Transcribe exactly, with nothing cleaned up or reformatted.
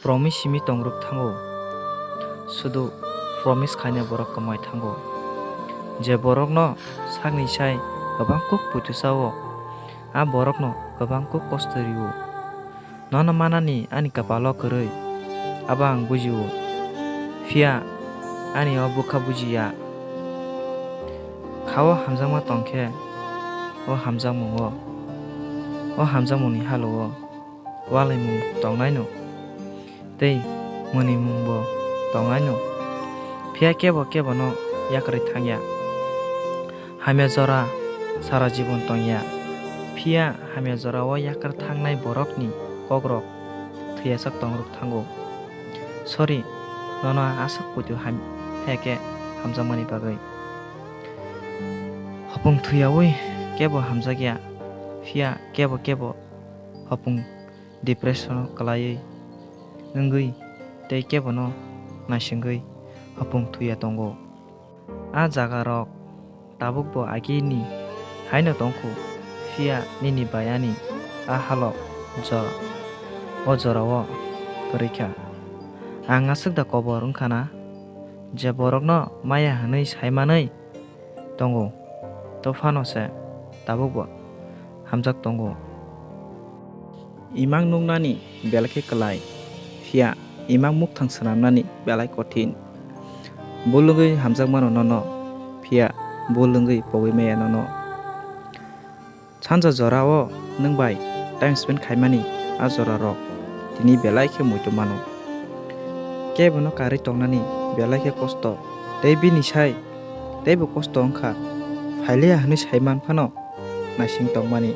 Promise simi tongrwk thango. Sudu promise khaina borok kwmai thango. Je borokno sakni sai kwbang kuk puitu sao, a borokno kwbang kuk kosto rio. Nono manani ani kwpalo kwrwi, abo ang bujio. Phiya ani o bwkha bujiya. Khao hamjakma tongkhe, o hamjakmungo, o hamjakmungni halo-o walaimung tongnaino, tei mwnwimungbo tongnaino. Phiya kebo kebono yakarwi thangya. Hamya jora sara jibon tongya. Phiya hamya jorao yakar thangnai borokni kokrok thwiyasak tongrwk thango. Sorry, nono aswk puitu ham-, heke hamjakmani bagwi. Hopung thwiyaui kebo hamjakya, phiya kebo kebo hopung depression-o kwlaiwi wngwi tei kebono naisingwi hopung thwiya tongo. A jagarok tabukbo agini haino tongkhu, phiya nini bai ani a halok jora, o jorao kwrwi kha. Ang aswk da kobor wngkha na, je borokno maya hwnwi saimanwi tongo, to phano se tabukbo hamjak tongo. Imang nuknani belai khe kwlai, phiya imang mukthang swnamnani belai kothin. Bul wngwi hamjakmano nono, phiya bul wngwi pogwi maya nono. Sanja jorao nwng bai time spend khaimani a jorarok tini belai khe muitu mano. Kebono karwi tongnani belai khe kosto, tei bini sai teibo kosto wngkha. Phailiya hwnwi saiman phano naising tongmani.